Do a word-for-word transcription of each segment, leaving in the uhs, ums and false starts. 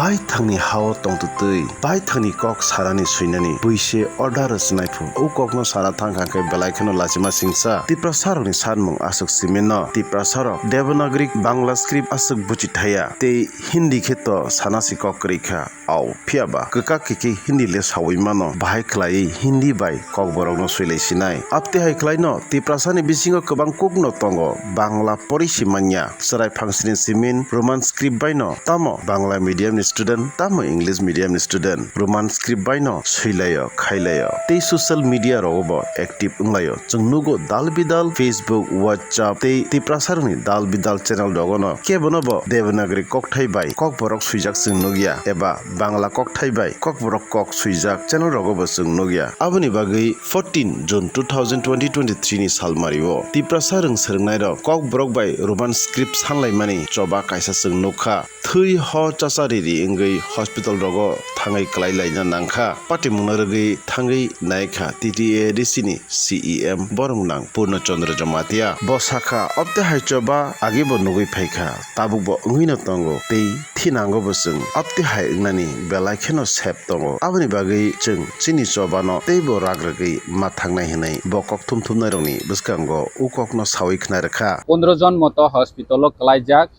Baithangni hao tongtwtwi, baithangni kok sanani swinani buise order rwchwnaiphu. O kokno sana thangkha hwnkhe belai kheno lachima singsa. Tiprasarokni sanmung aswk siminno, Tiprasarok Devanagari Bangla script aswk buchithaya, tei Hindi khe to sanasi kok kwrwi kha. Ao, phiyaba kwkak khe khe Hindi le sawi mano, bahai khlaiwi Hindi bai kokborokno swilai sinai. Aptwi hai khlaino Tiprasani bisingo kwbang kokno tongo, Bangla pori si manya. Chwrai phangsini simin Roman script baino tamo Bangla medium ni student, tamo English medium ni student, Roman script baino swilaio, khailaio. Tei social media rogo bo active wnglaio. Chwng nugo dal bidal Facebook, WhatsApp tei Tiprasarokni dal bidal channel rogono kebono bo Devanagari kokthai bai kokborok swijak chwng nukya, eba Bangla kokthai bai kokborok kok swijak channel rogo bo chwng nukya. Aboni bagwi fourteen June two thousand twenty twenty-three ni salmario Tiprasa rwng swrwngnairok kokborok bai Roman script sanlaimani choba kaisa chwng nukha. Thwi ho chachari ri wngwi hospital rogo thangwi kwlai laina nangkha. Patimungno rwgwi thangwi naikha T T A A D C ni C E M borok nang Purno Chandra Jamatia. Bo sakha, "Opte hai choba agi bo nugwi phaikha, tabuk bo wngwino tongo tei thinango bo chwng opte hai wngnani belai kheno sep tongo. Aboni bagwi chwng chini chobano tei bo rak rwgwi ma thangnai," hwnwi bo kok thumthumnairokni bwskango o kokno sawi khna rwkha. Pondro jon moto hospital o kwlaijak.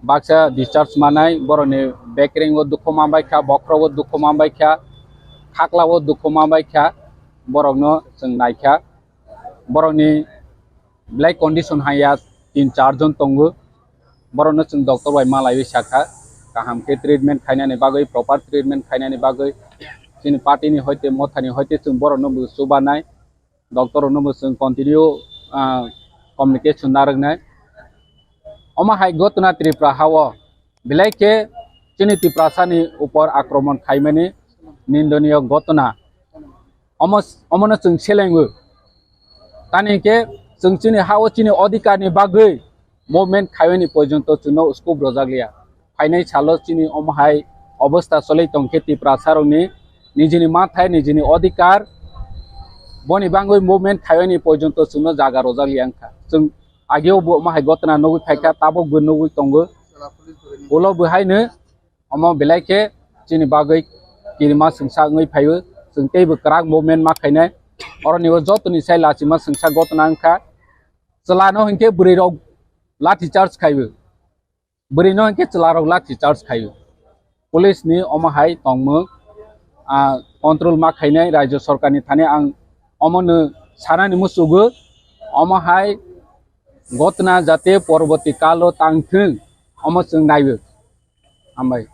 Baksa discharge manai, borokni bekreng o dukhu manbai kha, bokhorok o dukhu manbai kha, khakla o dukhu manbai kha, borokno chwng naikha. Borokni belai condition haiya tin char jon tongo. Borokno chwng doctor bai malaiwi sakha, kaham khe treatment khainani bagwi, proper treatment khainani bagwi chini party ni hoite, motha ni hoite chwng borokno bo chubanai. Doctor rokno bo chwng continue, ah, communication narwknai. Omo hai gotna Tripura hao belai khe chini Tiprasani upor akromon khaimani nindoniyo gotna. Omo, omono chwng selengo. Tani khe chwng chini hao chini odhikarni bagwi movement khaiwini porjonto chwngno scope rwjakliya. Phainai salo chini omo hai obostha choli tongkhe Tiprasarokni nijini mathai, nijini odhikar, boni bangwi movement khaiwini porjonto chwngno jaga rwjakliya wngkha. Chwng ageo bo omo hai gotna nugwi phaikha, tabukbo nugwi tongo. Ulo bo haino omo belai khe chini bagwi kirima swngsa wngwi phaio. Chwng teibo kwrak movement ma khainai. Oroni o jotoni sai lachima swngsa gotna wngkha. Chwlano hinkhe bwrwirok lathi charge khaio. Bwrwino hinkhe chwlarok lathi charge khaio. Police ni omo hai tongmung, ah, control ma khainai rajyo sarkar ni thani ang omono sanani muchugo. Omo hai gotna jate porborti kalo tangthwng, omo chwng naiyo. Hambai.